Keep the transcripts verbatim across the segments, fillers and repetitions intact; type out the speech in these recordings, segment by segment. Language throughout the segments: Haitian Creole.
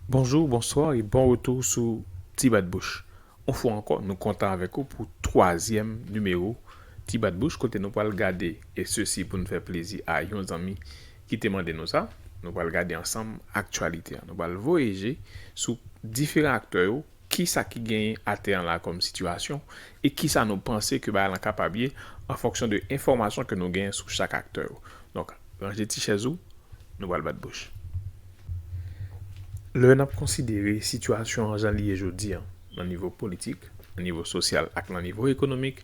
Bonjou, bonswa e bon retou sou Ti Bat Bouch. Yon fwa ankò, nou kontan avèk ou pou twazyèm nimewo Ti Bat Bouch, kote nou pral gade, e sesi pou n fè plezi a yon zanmi ki te mande nou sa, nou pral gade ansanm aktyalite an. Nou pral voyaje sou diferan aktè yo, kisa ki genyen atè an la kòm sitiyasyon, e kisa nou panse ke bagay lan kapab ye, an fonksyon de enfòmasyon ke nou genyen sou chak aktè yo. Donk, ranje ti chèz ou, nou pral bat bouch. Lè n ap konsidere sitiyasyon an jan li ye jodi an, nan nivo politik, nan nivo sosyal ak nan nivo ekonomik,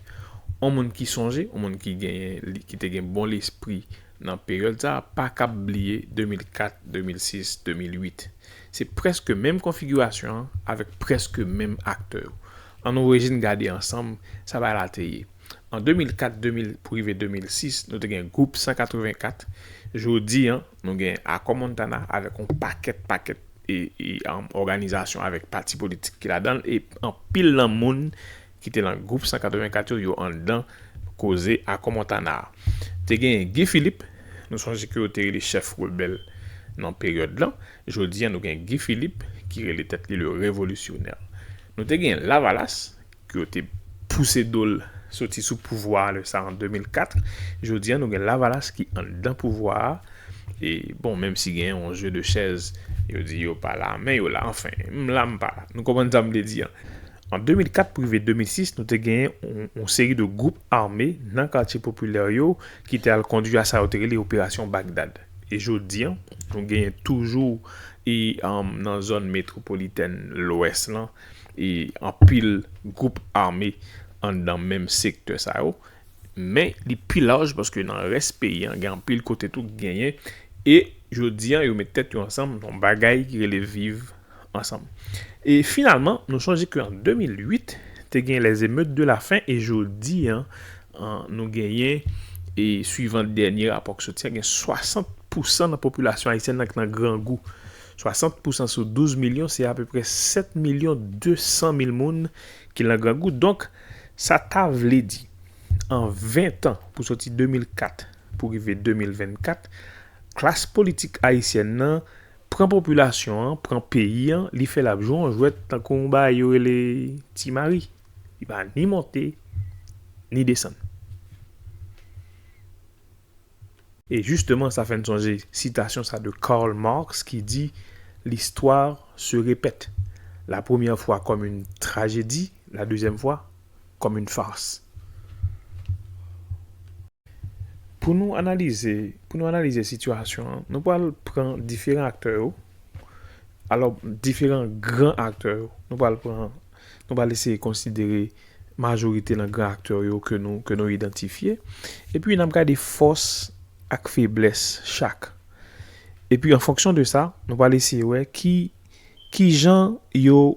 yon moun ki sonje, yon moun ki genyen, li- ki te gen bon lespri nan peryòd sa a, pa kab bliye de mil kat, de mil sis, de mil uit. Se prèske menm konfigirasyon an avèk prèske menm aktè yo. Ann nou rejwenn gade ansanm sa bagay la te ye. An de mil kat, de mil pou rive de mil sis, nou te gen gwoup san katrevenkat. Jodi an, nou gen Akò Montana avèk yon pakèt, pakèt e, e, um, òganizasyon avèk pati politik ki ladan l, e anpil nan moun ki te nan gwoup san katrevenkat yo, yo anndan koze Akò Montana a. Te gen Guy Philippe, nou sonje ke yo te rele chèf rebèl nan peryòd lan. Jodi an, nou gen Guy Philippe ki rele tèt li le revolisyonè. Nou te gen Lavalas, ke yo te pouse do l soti sou pouvwa a lè sa an de mil kat. Jodi an, nou gen Lavalas ki anndan pouvwa a. E bon, menm si gen yon jeu de chaises, yo di yo pa la, men yo la, anfen, m la, m pa la. Nou konprann sa m vle di an. An de mil kat pou rive de mil sis, nou te genyen yon, yon seri de gwoup ame nan katye popilè yo ki te al kondui a sa yo te rele Operasyon Bagdad. E jodi an, nou genyen toujou e, um, nan zòn metwopolitèn Lwès lan, e anpil gwoup ame anndan menm sektè sa yo. Men li pi laj paske nan rès peyi an, gen anpil kote tou ki genyen. E jodi an, yo met tèt yo ansanm nan yon bagay ki rele Viv Ansanm. E finalman, nou sonje ke an de mil uit, te gen les émeutes de la faim e jodi an, an, nou genyen, e swivan dènye rapò k soti a, gen swasant pousan nan popilasyon ayisyèn nan ki nan grangou. Swasant pousan sou douz milyon, se apeprè sèt milyon de san mil moun ki nan grangou. Donk, sa ta vle di, an ven tan, pou soti de mil kat pou rive de mil vennkat, klas politik ayisyèn nan pran popilasyon an, pran peyi an, li fè l ap jwe yon jwèt tankou yon bagay yo rele Ti Mari. Li pa ni monte, ni desann. E jisteman, sa fè n sonje sitasyon sa de Karl Marx ki di, L'histoire se répète. La première fois comme une tragédie, la deuxième fois comme une farce. Pou nou analize, pou nou analize sitiyasyon an, nou pral pran diferan aktè yo. Alò, diferan gran aktè yo. Nou pral pran, nou pral eseye konsidere majorite nan gran aktè yo ke nou, ke nou idantifye. Epi n ap gade fòs ak feblès chak. Epi an fonksyon de sa, nou pral eseye wè ki, ki jan yo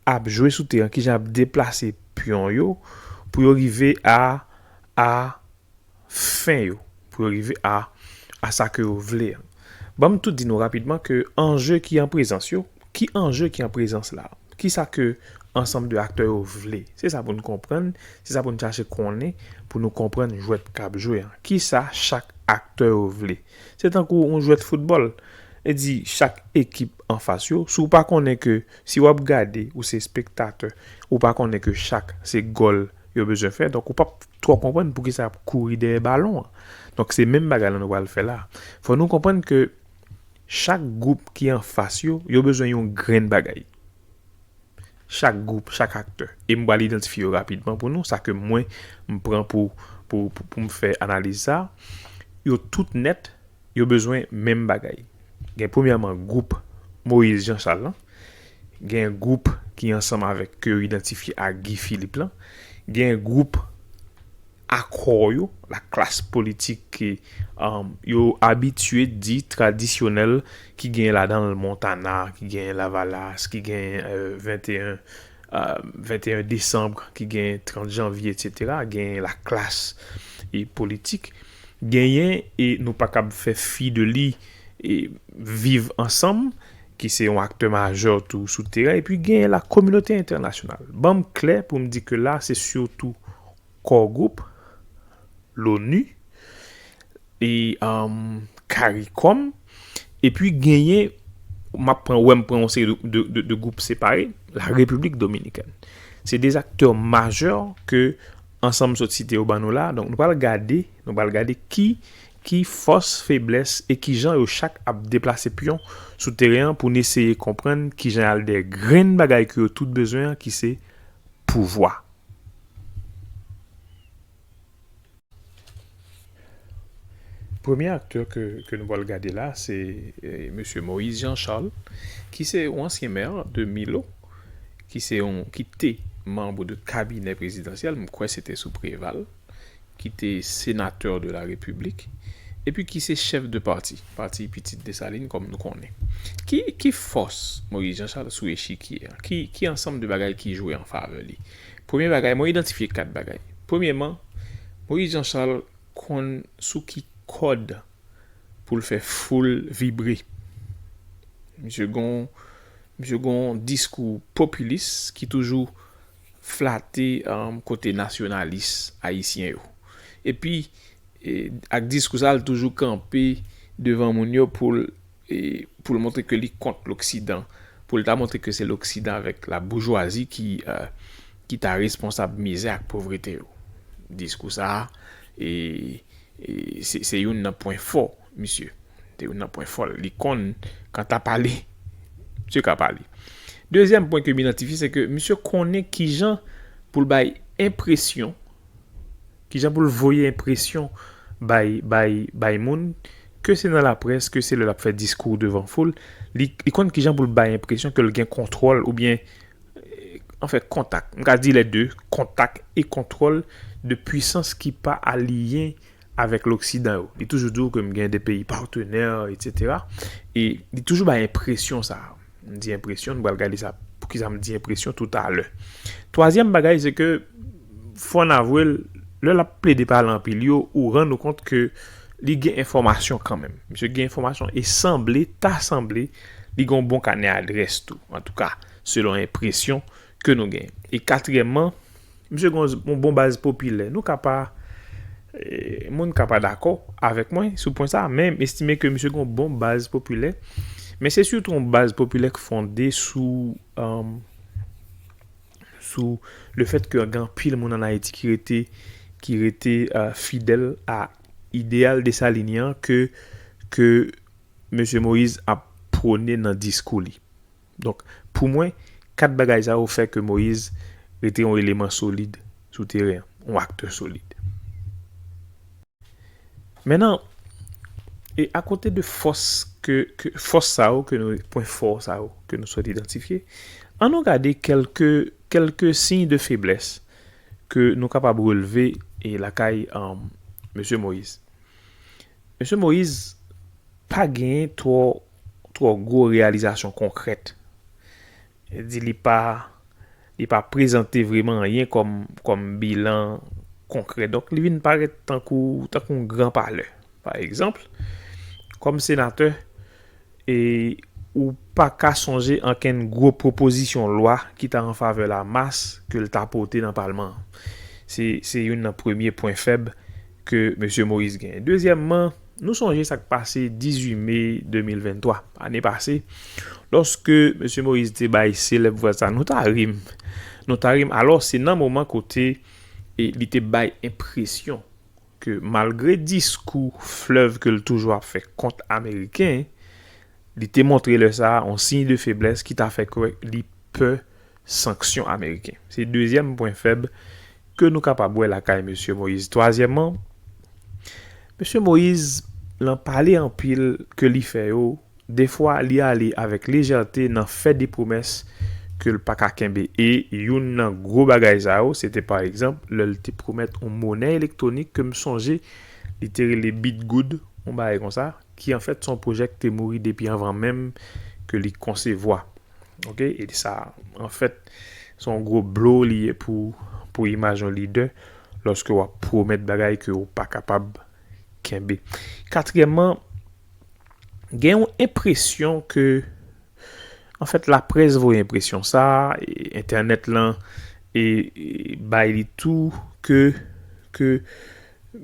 ap jwe sou teren, ki jan ap deplase pyon yo pou yo rive a, a fen yo, pou yo rive a, a sa ke yo vle an. Ban m tou di nou rapidman ke anje ki an prezans yo, ki anje ki an prezans la? Kisa ke ansanm de aktè yo vle? Se sa pou n konprann, se sa pou n chache konnen, pou nou konprann jwèt k ap jwe an. Kisa chak aktè yo vle? Se tankou yon jwèt foutbòl. E di chak ekip anfas yo, si w pa konnen ke, si w ap gade, ou se espektatè, ou pa konnen ke chak se gòl yo bezwen fè, donk ou p ap twò konprann poukisa y ap kouri dèyè balon an. Donk se menm bagay la nou pral fè la. Fò nou konprann ke chak gwoup ki anfas yo, yo bezwen yon grenn bagay. Chak gwoup, chak aktè. E m pral idantifye yo rapidman pou nou, sa ke mwen, m pran pou, pou, pou, pou m fè analiz sa. Yo tout nèt, yo bezwen menm bagay. Gen premyèman gwoup Moïse Jean Charles lan. Gen gwoup ki ansanm avèk, ke yo idantifye ak Guy Philippe lan. Gen gwoup akò yo, la klas politik ke, um, yo abitye di tradisyonèl, ki gen ladan l Montana, ki gen Lavalas, ki gen, euh, venteyen, euh, venteyen desanm, ki gen trant janvye, etsetera, gen la klas e politik. Genyen, e nou pa kab fè fi de li, e Viv Ansanm, ki se yon aktè majè tou sou teren, epi genyen la kominote entènasyonal. Ban m klè pou m di ke la, se sitou Core Group, l'ONU, e, um, CARICOM, epi genyen m ap pran, wè m pran yon seri de, de, de, de gwoup separe, la Repiblik Dominikèn. Se de aktè majè ke ansanm sot site yo ban nou la. Donk, nou pral gade, nou pral gade ki, ki fòs, feblès e ki jan yo chak ap deplase pyon sou teren an pou n eseye konprann ki jan y al dèyè grenn bagay ke yo tout bezwen an, ki se pouvwa. Premye aktè ke, ke nou pral gade la, se, eh, mesye Moïse Jean Charles, ki se yon ansyen mè de Milo, ki se yon, ki te manm de kabinè prezidansyèl, m kwè se te sou Préval, ki te senatè de la Repiblik, epi ki se chèf de pati, pati Pitit Desalin, kòm nou konnen. Ki, ki fòs Moïse Jean Charles sou echikye a? Ki, ki ansanm de bagay ki jwe an favè li? Premye bagay, mwen idantifye kat bagay. Premyèman, Moïse Jean Charles konn sou ki kòd pou l fè foul vibre. Misye gon, misye gon diskou popilis ki toujou flate, um, kote nasyonalis ayisyen yo. Epi, e, ak diskou sa, l toujou kanpe devan moun yo pou l, e, pou l montre ke li kont loksidan, pou l ta montre ke se loksidan avèk la boujwazi ki, e, ki ta responsab mizè ak povrete yo. Diskou sa a, e, e, se, se youn nan pwen fò misye. Se youn nan pwen fò l. Li konn, kanta pale, misye ka pale. Dezyèm pwen ke m idantifye, se ke misye konnen kijan pou l bay enpresyon, kijan pou l voye enpresyon bay, bay, bay moun, ke se nan laprès, ke se lè l ap fè diskou devan foul, li, li konn kijan pou l bay enpresyon ke l gen kontwòl oubyen, eh, anfèt, kontak. M ka di lè de, kontak e kontwòl de pwisans ki pa aliyen avèk loksidan yo. Li toujou di w ke m gen de peyi patenè, etsetera. E li toujou bay enpresyon sa a. M di enpresyon, nou pral gade sa, poukisa m di enpresyon toutalè. Twazyèm bagay, se ke, fò n avwe l, lè l ap plede pale anpil yo, ou rann ou kont ke li gen enfòmasyon kanmenm. Misye gen enfòmasyon e sanble, ta sanble, li gen yon bon kanè adrès tou. Antouka, selon enpresyon ke nou genyen. E katriyèmman, misye gen yon bon baz popilè. Nou ka pa, eh, moun ka pa dakò avèk mwen sou pwen sa, men m estime ke misye gen yon bon baz popilè. Men se sitou yon baz popilè ki fonde sou, um, sou le fèt ke gen anpil moun ann Ayiti ki rete, ki rete, uh, fidèl a ideyal desalinyen an ke, ke mesye Moïse ap pwone nan diskou li. Donk, pou mwen, kat bagay sa yo fè ke Moïse rete yon eleman solid sou teren an, yon aktè solid. Mentnan, e akote de fòs ke, ke, fòs sa yo, ke nou, pwen fò sa yo, ke nou sot idantifye, ann nou gade kèlke, kèlke siy de feblès ke nou kapab relve e lakay, um, mesye Moïse. Mesye Moïse pa genyen twò, twò gwo reyalizasyon konkrèt. Di li pa, li pa prezante vreman anyen kòm, kòm bilan konkrè. Donk, li vin parèt tankou, tankou yon gran palè. Pa egzanp, kòm senatè, e ou pa ka sonje ankenn gwo pwopozisyon lwa ki ta an favè lamas ke l ta pote nan palman an. Se, se youn nan premye pwen fèb ke mesye Moïse genyen. Dezyèmman, nou sonje sa k pase dizuit me de mil venntwa, ane pase, lòske mesye Moïse te bay selèb frèz sa, nou ta ri m. Nou ta ri m. Alò, se nan moman kote, e, li te bay enpresyon ke malgre diskou flèv ke l toujou ap fè kont Ameriken, li te montre lè sa a yon siy de feblès ki ta fè kwè li pè sanksyon ameriken. Se dezyèm pwen fèb ke nou kapab wè lakay mesye Moïse. Twazyèmman, mesye Moïse, lan pale anpil ke li fè yo, defwa li ale avèk lejète nan fè de pwomès ke l pa ka kenbe. E youn nan gwo bagay sa yo, se te pa egzanp, lè l te pwomèt yon monè elektwonik ke m sonje li te rele Bitgoud, yon bagay konsa, ki anfèt se yon pwojè ki te mouri depi anvan menm ke li konsevwa. Oke? E sa, anfèt, se yon gwo blo li ye pou, pou imaj yon lidè lòske w ap pwomèt bagay ke w pa kapab kenbe. Katriyèmman, gen yon enpresyon ke, anfèt, laprès voye enpresyon sa, e entènèt lan, e, e bay li tou, ke, ke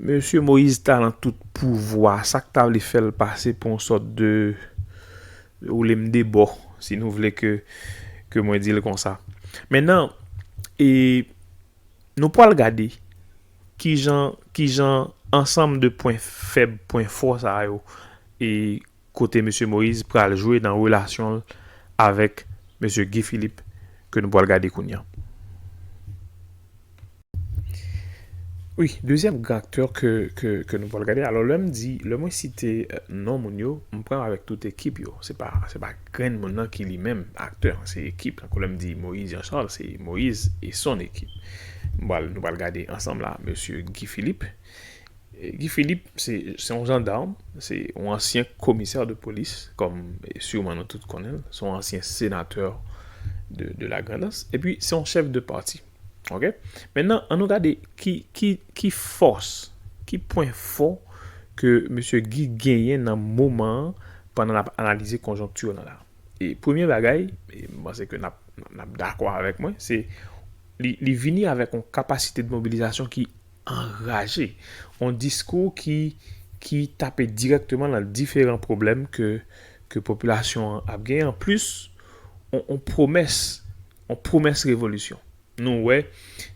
mesye Moïse ta lan tout pouvwa, sa k ta vle fè l pase pou yon sòt de, woule m de bò, si nou vle ke, ke mwen di l konsa. Mentnan, e, nou pral gade kijan, kijan ansanm de pwen fèb, pwen fò sa yo, e kote mesye Moïse pral jwe nan relasyon l avèk mesye Guy Philippe ke nou pral gade kounye a. Wi, dezyèm gran aktè ke, ke, ke nou pral gade. Alò, lè m di, lè mwen site, euh, non moun yo, m pran avèk tout ekip yo. Se pa, se pa grenn moun nan ki li menm aktè, se ekip. Tankou lè m di Moïse Jean Charles, se Moïse et son équipe. M pral, nou pral gade ansanm la, mesye Guy Philippe. E Guy Philippe, se, se yon jandam, se yon ansyen komisè de polis, kòm, e, siman nou tout konnen l, se yon ansyen senatè de, de la Grandans, epi se yon chèf de pati. Ok? Mentnan, ann nou gade ki, ki, ki fòs, ki pwen fò ke mesye Guy genyen nan moman an pandan n ap analize konjonkti lan la. E premye bagay, e m panse ke n ap, n ap dakò avèk mwen, se li, li vini avèk yon kapasite de mobilizasyon ki anraje, yon diskou ki, ki tape dirèkteman nan diferan pwoblèm ke, ke popilasyon an ap genyen. Anplis, yon, yon pwomès, yon pwomès revolisyon. Nou wè,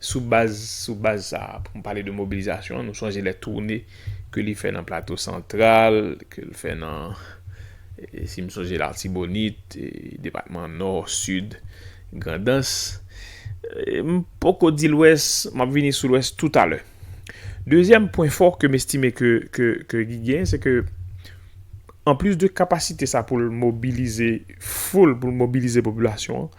sou baz, sou baz sa a, pou m pale de mobilizasyon, nou sonje lè toune ke li fè nan Plato Santral, ke l fè nan, e, si m sonje, Latibonit, e, depatman Nò, Sid, Grandans. E, m poko di Lwès, m ap vini sou Lwès toutalè. Dezyèm pwen fò ke m estime ke, ke, ke Guy genyen, se ke anplis de kapasite sa pou l mobilize foul, pou l mobilize popilasyon an,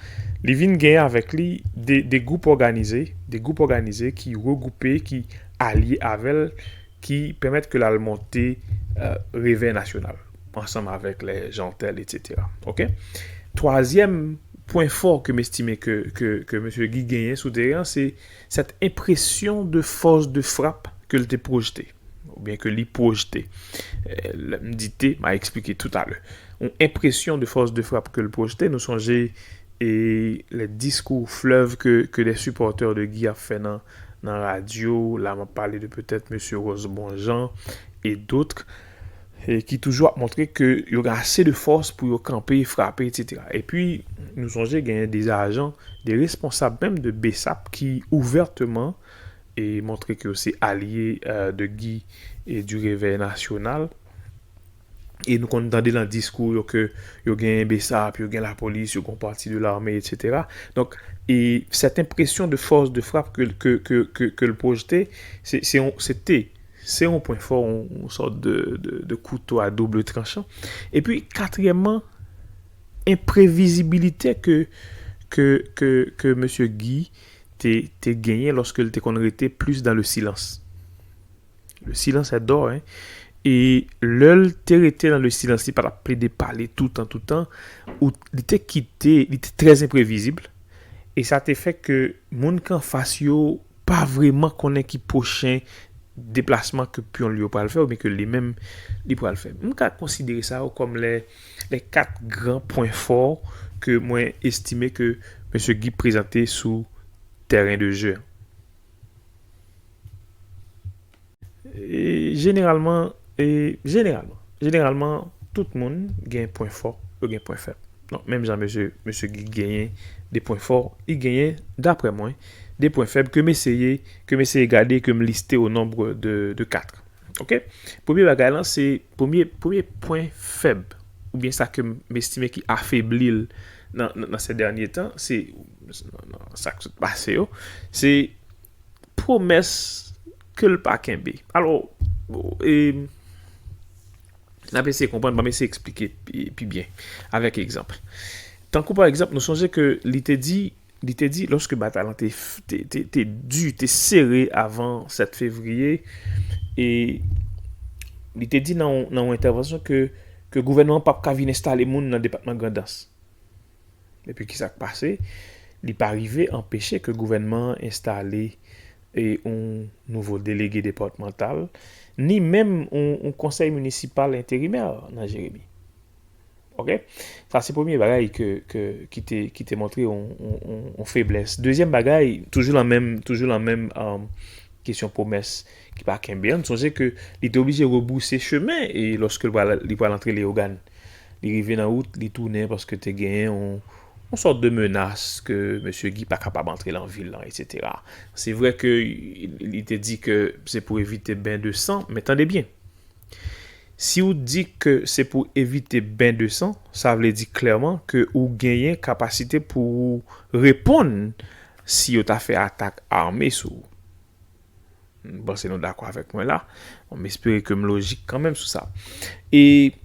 li vin genyen avèk li de, de gwoup òganize, de gwoup òganize ki regwoupe, ki alye avè l, ki pèmèt ke l al monte, euh, Revèy Nasyonal, ansanm avèk lè Jeantel, etsetera. Ok? Twazyèm pwen fò ke m estime ke, ke, ke mesye Guy genyen sou teren an, se cette impression de force de frappe ke l te pwojte, oubyen ke li pwojte. Eh, lè m di te, m a eksplike toutalè. Yon impression de force de frappe ke l pwojte, nou sonje, e, lè diskou flèv ke, ke des supporters de Guy ap fè nan, nan radyo, la m ap pale de petèt mesye Rose Bonjean et d'autres, e ki toujou ap montre ke yo gen ase de fòs pou yo kanpe, frape, etsetera. Epi, nou sonje genyen de ajan, de responsab menm de BSAP ki ouvèteman e montre ke yo se alye, euh, de Guy e du Réveil National. E nou konn tande nan diskou yo ke yo gen BSAP, yo gen lapolis, yo gen pati de lame, etsetera. Donk, e cette impression de force de frappe ke, ke, ke, ke, ke l pwojte, se, se yon, se te, se yon pwen fò, yon, yon sòt de, de, de kouto a double tranchan. Epi, katriyèmman, enprevizibilite ke, ke, ke, ke mesye Guy te, te genyen lòske l te konn rete plis dans le silence. Le silence est d'or, hein. E lè l te rete dans le silence, li pa t ap plede pale toutan, toutan, ou li te kite, li te trè enprevizib. E sa te fè ke moun ki anfas yo pa vrèman konnen ki pwochen deplasman ke pyon l yo pral fè, oubyen ke li menm li pral fè. M ka konsidere sa yo kòm lè, lè kat gran pwen fò ke mwen estime ke mesye Guy prezante sou tèren de jeu. E jeneralman, e jeneralman, jeneralman, tout moun gen pwen fò, yo gen pwen fèb. Donk, menm jan mesye, mesye Guy genyen de pwen fò, li genyen, daprè mwen, de pwen fèb ke m eseye, ke m eseye gade, ke m liste au nombre de, de quatre. Ok? Premye bagay lan, se premye, premye pwen fèb, oubyen sa ke m estime ki afebli l nan, nan, nan se dènye tan, se, nan, nan sa k sot pase yo, se pwomès ke l pa kenbe. Alò, e, n ap eseye konprann, ban m eseye eksplike pi, pi byen avèk egzanp. Tankou pa egzanp, nou sonje ke li te di, li te di, lòske batay lan te, te, te, te di, te sere avan sèt fevriye, e li te di nan, nan yon entèvansyon ke, ke gouvènman an p ap ka vin enstale moun nan depatman Grandans. Epi kisa k pase? Li pa rive anpeche ke gouvènman an enstale, e, yon nouvo delege depatmantal, ni menm yon, yon konsèy minisipal enterimè nan Jeremi. Ok? Sa se premye bagay ke, ke, ki te, ki te montre yon, yon, yon, yon feblès. Dezyèm bagay, toujou lan menm, toujou lan menm, um, kesyon pwomès ki pa kenbe an, nou sonje ke li te oblije rebouse chemen e lòske li pral, li pral antre Leyogàn. Li rive nan wout, li tounen paske te genyen yon, yon sòt de menas ke mesye Guy pa kapab antre lan vil lan, etsetera. Se vre ke li te di ke se pou evite ben de san, men tande byen. Si w di ke se pou evite ben de san, sa vle di klèman ke ou genyen kapasite pou ou reponn si yo ta fè atak ame sou ou. M panse nou dakò avèk mwen la. Bon, m espere ke m lojik kanmenm sou sa. E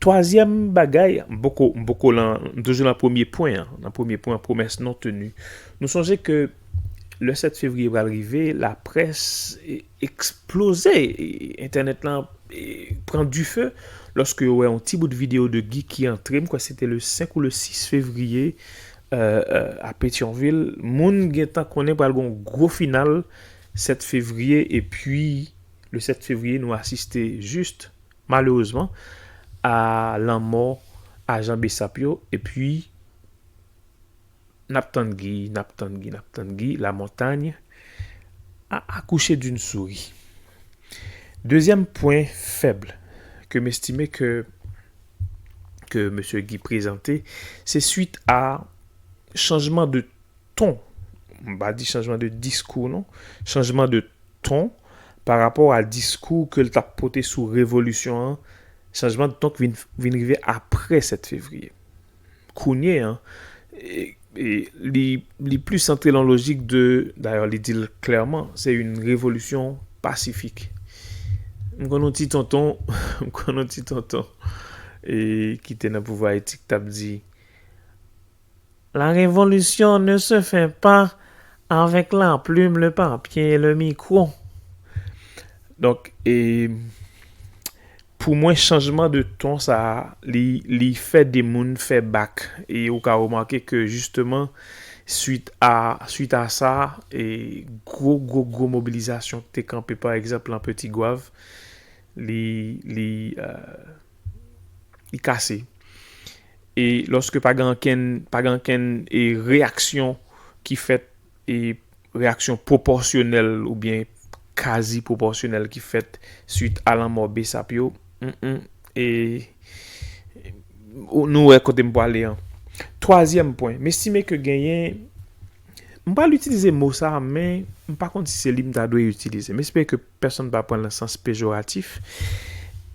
twazyèm bagay, m poko, m poko lan, m toujou lan premye pwen an, lan premye pwen an, pwomès non teni. Nou sonje ke lè sèt fevriye pral rive, laprès e, eksploze, e, entènèt lan e, pran dife lòske yo wè yon ti bout videyo de Guy ki antre, m kwè se te le senk ou le sis fevriye, euh, euh, a Petyonvil. Moun gentan konnen pral gen yon gwo final sèt fevriye, epi le sèt fevriye, nou asiste jis, malerezman, a lanmò ajan BSAP yo, epi n ap tann Guy, n ap tann Guy, n ap tann Guy, la montagne a accouché d'une souris. Dezyèm pwen fèb ke m estime ke, ke mesye Guy prezante, se swit a chanjman de ton. M pa di chanjman de diskou, non. Chanjman de ton pa rapò a diskou ke l t ap pote sou revolisyon an. Chanjman de ton k vin, vin rive apre sèt fevriye. Kounye an, e, e, li, li plis antre lan lojik de, dayè, li di l klèman, se yon revolisyon pasifik. M konn yon ti tonton, m konn yon ti tonton, e, ki te nan pouvwa etik, t ap di, La révolution ne se fait pas avec la plume, le papier et le micro. Donk, e, pou mwen, chanjman de ton sa a, li, li fè de moun fè bak. E ou ka remake ke, jisteman, swit a, swit a sa, e gwo, gwo, gwo mobilizasyon ki te kanpe, pa egzanp, lan Petit Goâve, li, li, euh, li kase. E lòske pa gen ankenn, pa gen ankenn, e, reyaksyon ki fèt, e, reyaksyon pwopòsyonèl oubyen kazi pwopòsyonèl ki fèt swit a lanmò BSAP yo, mm, mm, e, nou wè kote m prale an. Twazyèm pwen, m estime ke genyen, m pral itilize mo sa a, men m pa konn si se li m ta dwe itilize. M espere ke pèsonn pa pran l nan sans pejoratif.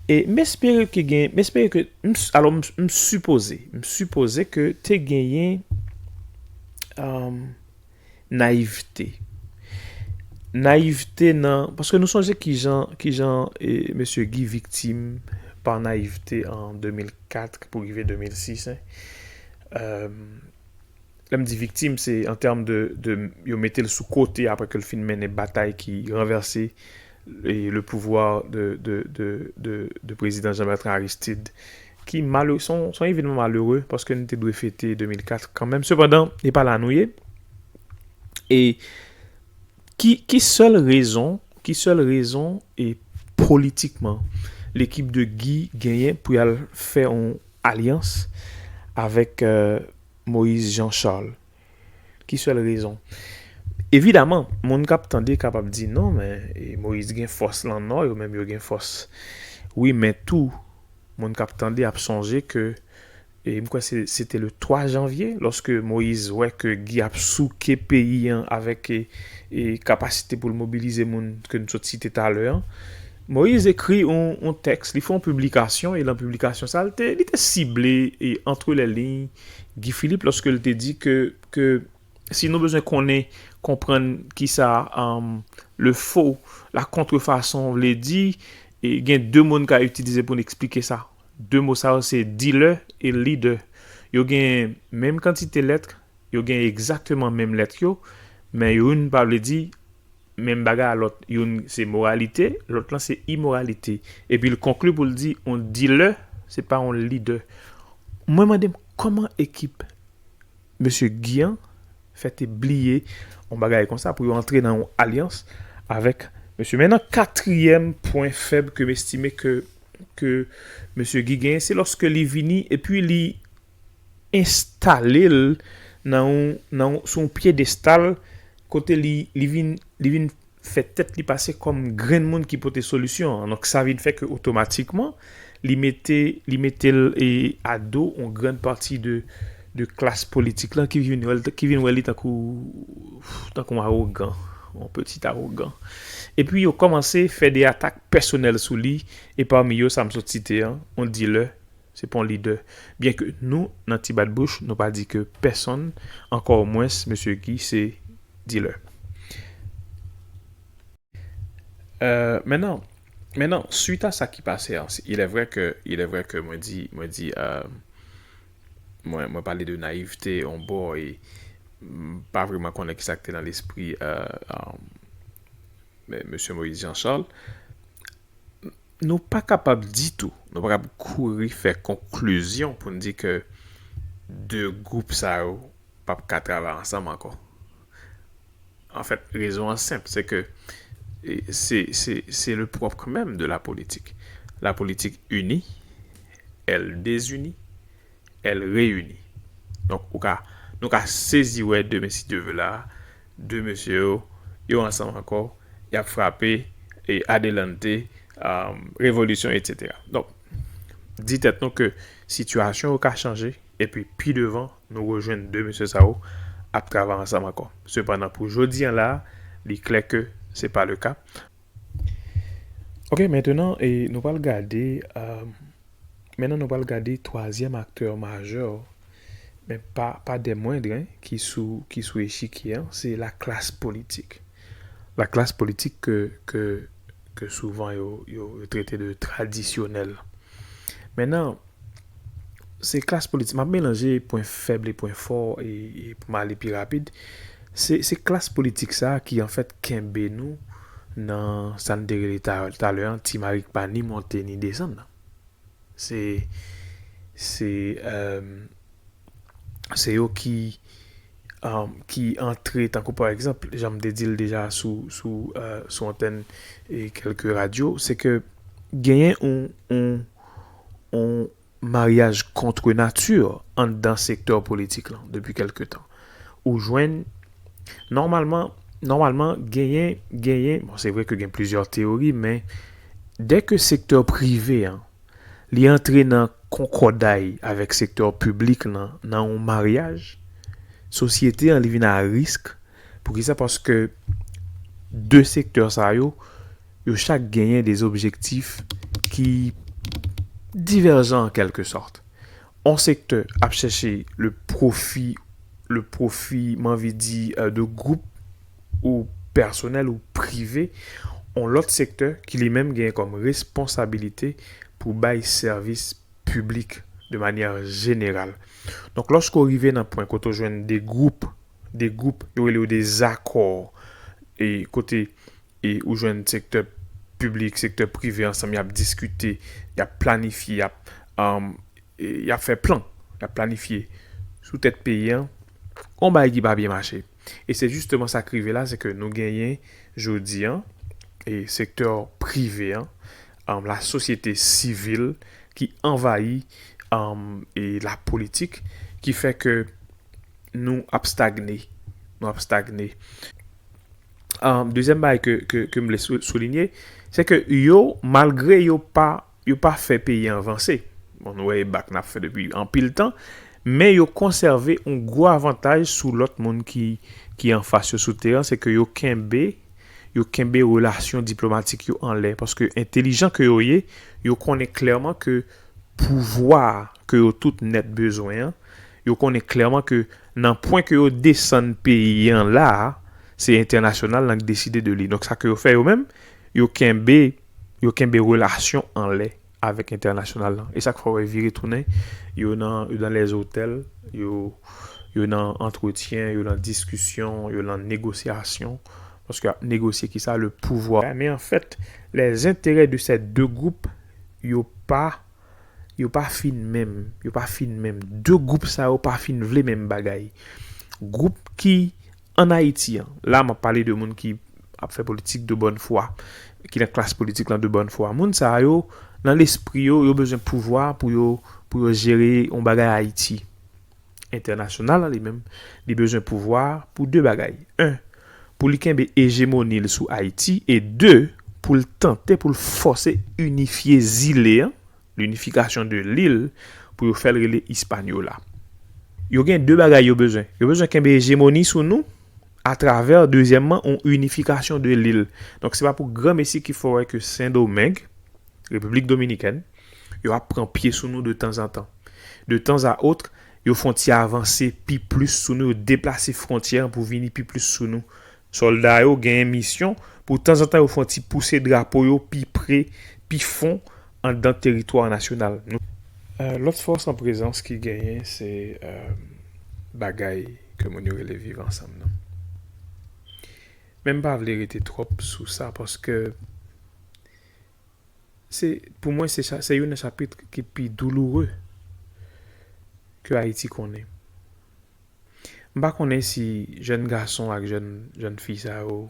E m espere ke gen, m espere ke, m s-, alò, m, m sipoze, m sipoze ke te genyen, um, nayivte. Nayivte nan, paske nou sonje kijan, kijan, e, mesye Guy viktim pa nayivte an de mil kat pou rive de mil sis, en. Um, lè m di viktim, se an tèm de, de yo mete l sou kote apre ke l fin mennen batay ki ranvèse, e, le pouvwa de, de, de, de, de prezidan Jean-Bertrand Aristide, ki malere, se yon, se yon evenman malere, paske nou te dwe fete de mil kat kanmenm. Sepandan, e pa la nou ye. E ki, ki sèl rezon, ki sèl rezon, e politikman, lekip de Guy genyen pou y al fè yon alyans avèk, euh, Moïse Jean Charles? Ki sèl rezon? Evidaman, moun k ap tande kapab di, "Non, men, e, Moïse gen fòs lan Nò, yo menm yo gen fòs." Wi, men tou, moun k ap tande ap sonje ke, e m kwè se, se te le twa janvye, lòske Moïse wè ke Guy ap souke peyi an avèk, e, e kapasite pou l mobilize moun ke n sot site talè an, Moïse ekri yon, yon tèks, li fè yon piblikasyon, e lan piblikasyon sa, li te, li te sible, e entre les lignes, Guy Philippe, lòske l te di ke, ke si nou bezwen konnen, konprann kisa, um, le faux, la contrefaçon vle di, e gen de mo n ka itilize pou n eksplike sa. De mo sa yo se dilè e lidè. Yo gen menm kantite lèt, yo gen egzakteman menm lèt yo, men youn pa vle di menm bagay a lòt. Youn se moralite, lòt lan se imoralite. Epi l konkli pou l di, yon dilè, se pa yon lidè. Mwen mande m, kòman ekip mesye Guy an fè te bliye yon bagay konsa pou yo antre nan yon alyans avèk mesye? Men nan katriyèm pwen fèb ke m estime ke, ke mesye Guy genyen, se lòske li vini epi li enstale l nan yon, nan yon, sou yon pyedestal kote li, li vin, li vin fè tèt li pase kòm grenn moun ki pote solisyon an. Donk, sa vin fè ke otomatikman, li mete, li mete l, e, a do yon grann pati de, de klas politik lan ki vin wè l, ki vin wè li tankou, tankou yon awogan, yon pitit awogan. Epi yo kòmanse fè de atak pèsonèl sou li, e pami yo, sa m sot site an, yon dilè, se pa yon lidè. Byenke nou, nan Ti Bat Bouch, nou pa di ke pèsonn, ankò mwens mesye Guy, se dilè. Euh, maintenant, maintenant, suite à sa ki pase an, il est vrai que, il est vrai que mwen di, mwen di, euh, mwen, mwen pale de nayivte yon bò e m pa vrèman konnen ki sa k te nan lespri, euh, euh, men, mesye Moïse Jean Charles. Nou pa kapab ditou, nou pa kapab kouri fè konklizyon pou n di ke de gwoup sa yo p ap ka travay ansanm ankò. Anfèt, rezon an senp, se ke, e, se, se, se le propre même de la politique. La politique unit, elle désunit, elle réunit. Donk, ou ka, nou ka sezi wè demen, si Dye vle la, de mesye yo, yo ansanm ankò, y ap frape, e adelante, um, revolisyon, etsetera. Donk, di tèt nou ke sitiyasyon yo ka chanje, epi pi devan, nou rejwenn de mesye sa yo ap travay ansanm ankò. Sepandan, pou jodi an la, li klè ke se pa le ka. Ok, mentenan, e nou pral gade, euh, mentenan nou pral gade twazyèm aktè majè, men pa, pa dè mwendr, hein, ki sou, ki sou echikye an, se laklas politik. Laklas politik ke, ke, ke souvan yo, yo, yo trete de tradisyonèl. Mentenan, se klas politik, m ap melanje pwen fèb e pwen fò e, e pou m ale pi rapid. Se, se klas politik sa a ki, anfèt, kenbe nou nan sa n te rele ta, talè an, ti mari k pa ni monte ni desann nan. Se, se, euh, se yo ki, um, ki antre, tankou pa egzanp, jan m te di l deja sou, sou, euh, sou antèn e kèlke radyo, se ke genyen yon, yon, yon maryaj kont nati anndan sektè politik lan depi kèlke tan. Ou jwenn, nòmalman, nòmalman, genyen, genyen, bon, se vre ke gen plizyè teyori, men dè ke sektè prive an, li antre nan konkòday avèk sektè piblik lan, nan yon maryaj, sosyete an, li vin a risk. Poukisa? Paske de sektè sa yo, yo chak genyen de objektif ki divèjan an kèlke sòt. On sektè ap chèche le pwofi, le pwofi, m anvi di, euh, de gwoup ou pèsonèl ou prive. On lòt sektè ki li menm genyen kòm responsabilite pou bay sèvis piblik de manyè jeneral. Donk, lòske w rive nan pwen kote w jwenn de gwoup, de gwoup, yo rele yo de zakò, e kote, e ou jwenn sektè piblik, sektè prive ansanm, y ap diskite, y ap planifye, y ap, um, e y ap fè plan, y ap planifye sou tèt peyi an, yon bagay ki pa byen mache. E se jisteman sa k rive la, se ke nou genyen jodi an, e sektè prive an, um, la sosyete sivil ki anvayi, um, e la politik, ki fè ke nou ap stagne. Nou ap stagne. Um, dezyèm bagay ke, ke, ke m vle sou, soulinye, se ke yo, malgre yo pa, yo pa fè peyi an vanse, bon, nou wè e bak n ap fè depi anpil tan, men yo konsève yon gwo avantaj sou lòt moun ki, ki anfas yo sou teren, se ke yo kenbe, yo kenbe relasyon diplomatik yo anlè, paske entelijan ke yo ye, yo konnen klèman ke pouvwa ke yo tout nèt bezwen an, yo konnen klèman ke nan pwen ke yo desann peyi an la a, se entènasyonal lan k deside de li. Donk, sa ke yo fè yo menm, yo kenbe, yo kenbe relasyon anlè avèk entènasyonal lan. E sa k fè w wè vire tounen, yo nan, yo nan lèzotèl, yo, yo nan antretyen, yo nan diskisyon, yo nan negosyasyon. Paske y ap negosye kisa? Le pouvwa. Men anfèt, les intérêts de ces deux groupes, yo pa, yo pa fin menm. Yo pa fin menm. De gwoup sa yo pa fin vle menm bagay. Gwoup ki ann Ayiti an, la m ap pale de moun ki ap fè politik de bòn fwa, ki nan klas politik lan de bòn fwa. Moun sa yo, nan lespri yo, yo bezwen pouvwa pou yo, pou yo jere yon bagay Ayiti. Entènasyonal lan li menm, li bezwen pouvwa pou de bagay. En, pou li kenbe ejemoni l sou Ayiti, e de, pou l tante, pou l fòse inifye zile an, l'unification de l'île, pou yo fè l rele Hispaniola. Yo gen de bagay yo bezwen. Yo bezwen kenbe ejemoni sou nou atravè, dezyèmman, yon inifikasyon de lil. Donk, se pa pou granmesi ki fè w wè ke Sendomeng, Repiblik Dominikèn, yo ap pran pye sou nou de tanzantan. De tan a ot, yo fè yon ti avanse pi plis sou nou, yo deplase fwontyè an pou vini pi plis sou nou. Sòlda yo genyen misyon pou tanzantan yo fè yon ti pouse drapo yo pi pre, pi fon anndan teritwa nasyonal nou. Euh, lòt fòs an prezans ki genyen, se euh, bagay ke moun yo rele viv ansanm nan. Men m pa vle rete twòp sou sa paske se, pou mwen, se, cha- se youn nan chapit ki pi douloure ke Ayiti konnen. M pa konnen si jèn gason ak jèn, jèn fi sa yo,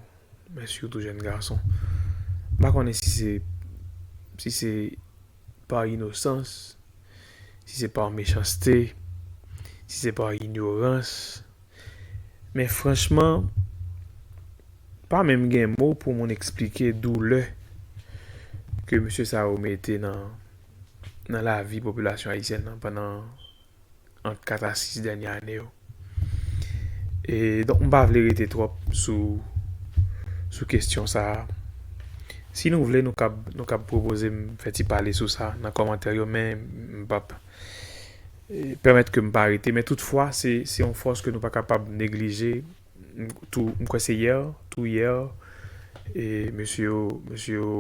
men sitou jèn gason, m pa konnen si se, si se pa inosans, si se pa mechanste, si se pa inyorans. Men franchman, pa menm gen mo pou moun eksplike doulè ke mesye sa yo mete nan, nan lavi popilasyon ayisyèn nan pandan ant kat a sis dènye ane yo. E donk, m pa vle rete twòp sou, sou kesyon sa a. Si nou vle, nou kab, nou kab pwopoze m fè ti pale sou sa nan kòmantè yo, men m p ap e, pèmèt ke m pa rete. Men toutfwa, se, se yon fòs ke nou pa kapab neglije. M, tou, m kwè se yè, tou yè, e mesye yo, mesye yo,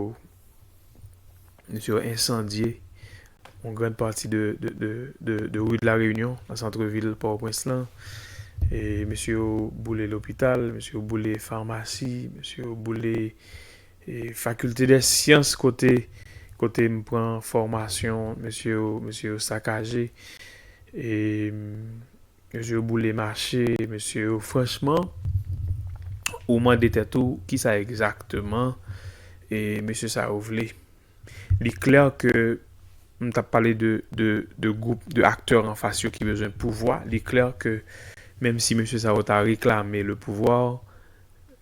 mesye yo ensandye yon grann pati de, de, de, de, de ri de la Reyinyon, nan sant vil Pòtoprens lan. E mesye yo boule lopital, mesye yo boule famasi, mesye yo boule e, fakilte dè syans kote, kote m pran fòmasyon, mesye yo, mesye yo sakaje. E, mesye yo boule mache, mesye yo, franchman, ou mande tèt ou, kisa egzakteman, e, mesye sa yo vle. Li klè ke m t ap pale de, de, de gwoup, de aktè anfas yo ki bezwen pouvwa. Li klè ke menm si mesye sa yo ta reklame le pouvwa,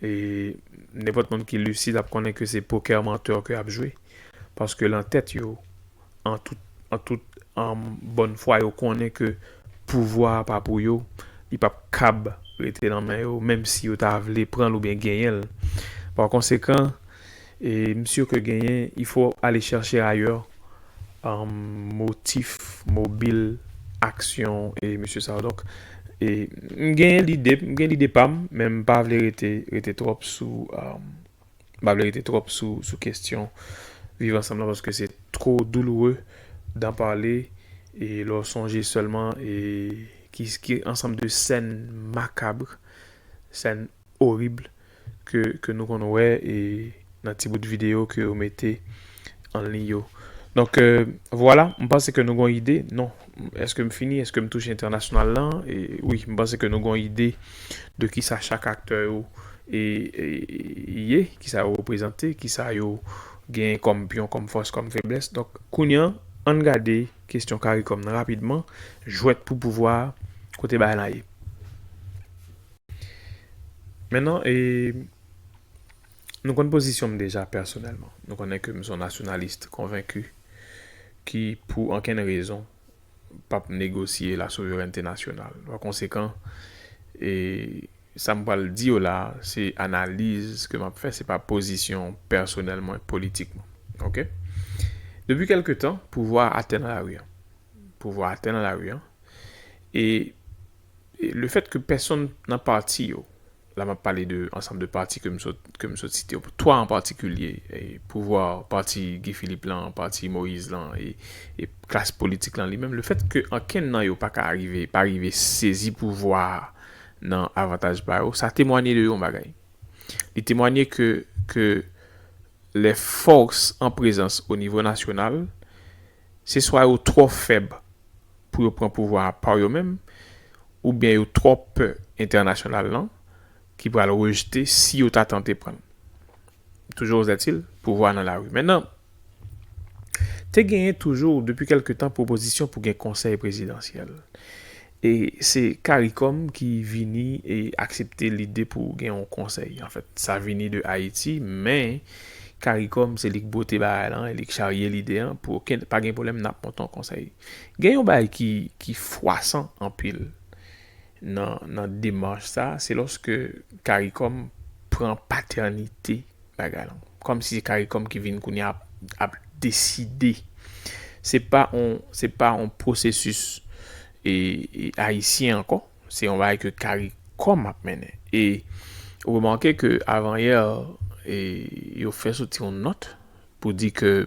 e nenpòt moun ki lisid ap konnen ke se pokè mantè ke y ap jwe. Paske lan tèt yo, an tout, an tout an bòn fwa, yo konnen ke pouvwa a pa pou yo, li p ap kab rete nan men yo, menm si yo ta vle pran l oubyen genyen l. Pa konsekan, e m si ke genyen, il faut aller chercher ailleurs, um, motif, mobil, aksyon, e mesye sa yo. Donk, e m genyen lide, m gen lide pa m, men m pa vle rete, rete twòp sou, um, m pa vle rete twòp sou, sou kesyon viv ansanm lan, paske se two douloure d'en parler, e lè w sonje sèlman, e ki, ki ansanm de sèn makab, sèn orib ke, ke nou konn wè, e nan ti bout videyo ke yo mete an liy yo. Donk, euh, vwala, m panse ke nou gon ide. Non. Èske m fini? Èske m touche entènasyonal lan? E, wi, m panse ke nou gon ide de kisa chak aktè yo e, e, ye, kisa yo reprezante, kisa yo gen kòm pyon, kòm fòs, kòm feblès. Donk, kounye a, ann gade kesyon karikòm nan rapidman, jwèt pou pouvwa a, kote bagay la ye. Mentnan, e, nou konn pozisyon m deja pèsonèlman. Nou konnen ke m se yon nasyonalis konvenki ki, pou okenn rezon, p ap negosye la souverènte nasyonal. Pa konsekan, e, sa m pral di yo la, se analiz ke m ap fè, se pa pozisyon pèsonèl mwen, politik mwen. Oke? Depi kèlke tan, pouvwa a atè nan lari a. Pouvwa a atè nan lari a. E, e lefèt ke pèsonn nan pati yo, la m ap pale de ansanm de pati ke m sot, ke m sot site yo, twa an patikilye, e, pouvwa pati Guy Philippe lan, pati Moïse lan, e, e klas politik lan li menm, lefèt ke okenn nan yo pa ka rive, pa rive sezi pouvwa a nan avantaj pa yo, sa temwanye de yon bagay. Li temwanye ke, ke lè fòs an prezans o nivo nasyonal, se swa yo twò fèb pou yo pran pouvwa a pa yo menm, oubyen yo twò pè entènasyonal lan, ki pral rejte si yo ta tante pran l. Toujours est-il, pouvwa nan lari. Mentnan, te genyen toujou, depi kèlke tan, pwopozisyon pou gen konsèy prezidansyèl. E se karikòm ki vini e aksepte lide pou gen yon konsèy. Anfèt, sa vini de Ayiti, men CARICOM se li k bwote bagay lan, li k charye lide an, pou okenn, pa gen pwoblèm, n ap monte yon konsèy. Gen yon bagay ki, ki fwasan anpil nan, nan demach sa, se lòske CARICOM pran patènite bagay lan. Kòmsi se CARICOM ki vin kounye a ap, ap deside. Se pa on, se pa on pwosesis e, e ayisyen ankò. Se yon bagay ke CARICOM ap mennen. E ou remake ke avan yè, e, yo fè soti yon nòt pou di ke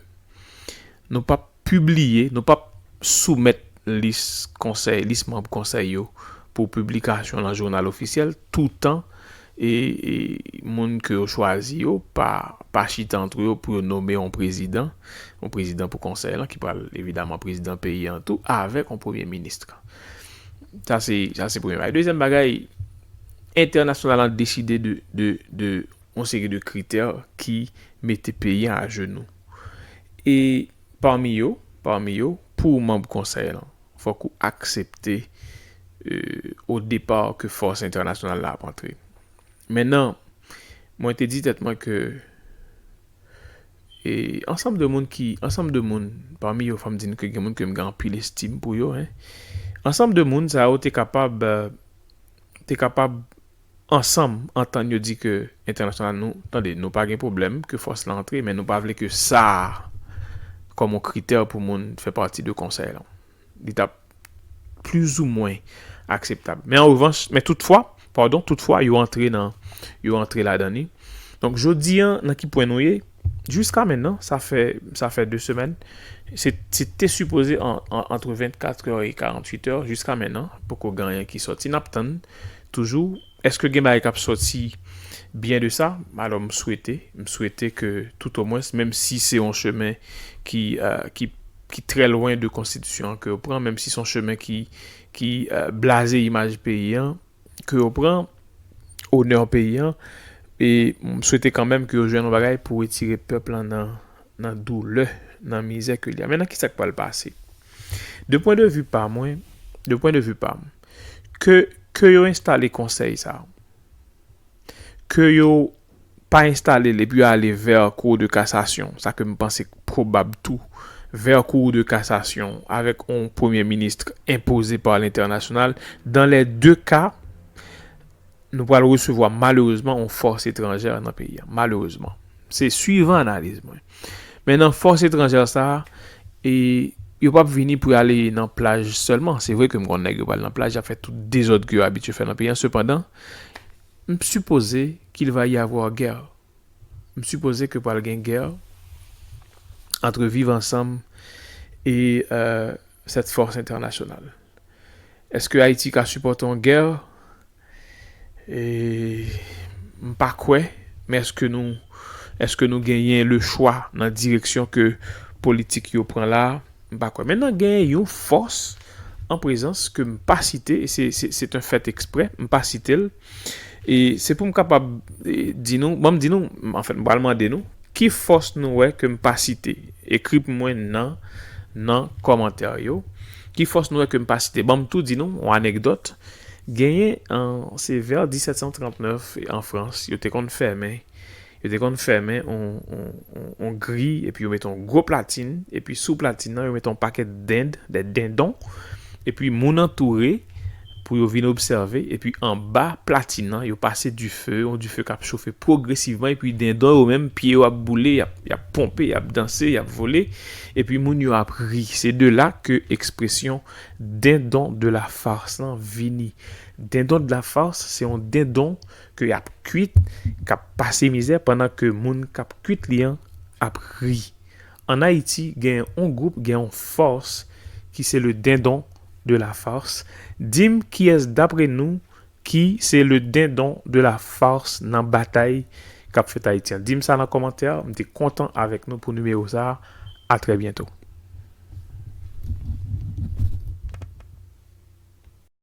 nou p ap pibliye, nou p ap soumèt lis konsèy, lis manm konsèy yo pou piblikasyon nan jounal ofisyèl, toutan e, e moun ke yo chwazi yo pa, pa chita antre yo pou yo nome yon prezidan, yon prezidan pou konsèy lan, ki pral evidaman prezidan peyi an tou, avèk yon premye minis. Sa se, sa se premye bagay. Dezyèm bagay, entènasyonal lan deside de, de, de yon seri de kritè ki mete peyi an ajenou. E pami yo, pami yo, pou manm konsèy lan, fòk ou aksepte, euh, o depa ke fòs entènasyonal la ap antre. Mentnan, mwen te di tèt mwen ke, e, ansanm de moun ki, ansanm de moun, pami yo, fò m di nou ke gen moun ke m gen anpil estim pou yo, en. Ansanm de moun sa yo te kapab, euh, te kapab ansanm antann yo di ke entènasyonal nou, tande, nou pa gen pwoblèm ke fòs la antre, men nou pa vle ke sa a kòm yon kritè pou moun fè pati de konsèy lan. Li t ap plizoumwen akseptab. Men an revanch, men toutfwa, padon, toutfwa, yo antre nan, yo antre ladan li. Donk, jodi an, nan ki pwen nou ye? Jiska mentnan, sa fè, sa fè de semèn. Se, se te sipoze an, an, antre vennkat è e karanntuit è. Jiska mentnan, poko gen anyen ki sòti. N ap tann toujou. Èske gen bagay k ap sòti byen de sa? Alò, m swete, m swete ke toutomwens, menm si se yon chemen ki, euh, ki, ki trè lwen de konstitisyon an ke yo pran, menm si se yon chemen ki, ki, euh, blaze imaj peyi an, ke yo pran, onè peyi an, e m swete kanmenm ke yo jwenn yon bagay pou retire pèp lan nan, nan doulè, nan mizè ke li a. Mentnan, kisa k pral pase? De pwen de vi pa mwen, de pwen de vi pa m, ke, ke yo enstale konsèy sa a, ke yo pa enstale l epi yo ale vè Cour de cassation, sa ke m panse pwobab tou, vè Cour de cassation avèk yon premye minis enpoze pa lentènasyonal, dans les deux cas, nou pral resevwa malerezman yon fòs etranjè nan peyi a. Malerezman. Se swivan analiz mwen. Mentnan, fòs etranjè sa a, e, yo p ap vini pou y ale nan plaj sèlman. Se vre ke m konn nèg yo pral nan plaj, y ap fè tout dezòd ke yo abitye fè nan peyi a. Sepandan, m sipoze qu'il va y avoir guerre. M sipoze ke pral gen gè ant Viv Ansanm e, euh, cette force internationale. Èske Ayiti ka sipòte yon gè? E, m pa kwè, men èske nou, èske nou genyen le chwa nan direksyon ke politik yo pran la? M pa kwè. Mentnan, genyen yon fòs an prezans ke m pa site, e se, se, se un fait exprès, m pa site l. E se pou m kapab, e, di nou, bon, m di nou, anfen, m pral mande nou, ki fòs nou wè ke m pa site? Ekri pou mwen nan, nan kòmantè yo. Ki fòs nou wè ke m pa site? Ban m tou di nou, yon anekdòt. Genyen, an, se vè disèt san trantnèf, an Frans, yo te konn fèmen, yo te konn fèmen on, on, on, on gri, epi yo mete on gwo platin, epi sou platin nan, yo mete on pakèt dend, des dindons, epi moun antoure pou yo vin obsève, epi anba platin nan, yo pase dife, on dife k ap chofe pwogresivman, epi dendon yo menm, pye yo ap boule, y ap, y ap ponpe, y ap danse, y ap vole, epi moun yo ap ri. Se de la ke ekspresyon dindon de la farce lan vini. Dindon de la farce, se yon dindon ke y ap kwit, k ap pase mizè, pandan ke moun k ap kwit li an ap ri. An Ayiti, gen yon gwoup, gen yon fòs ki se le dindon de la farce. Di m kiyès, dapre nou, ki se le dindon de la farce nan batay k ap fèt Ayiti an. Di m sa nan kòmantè a, m te kontan avèk nou pou nimewo sa a. A trè byento.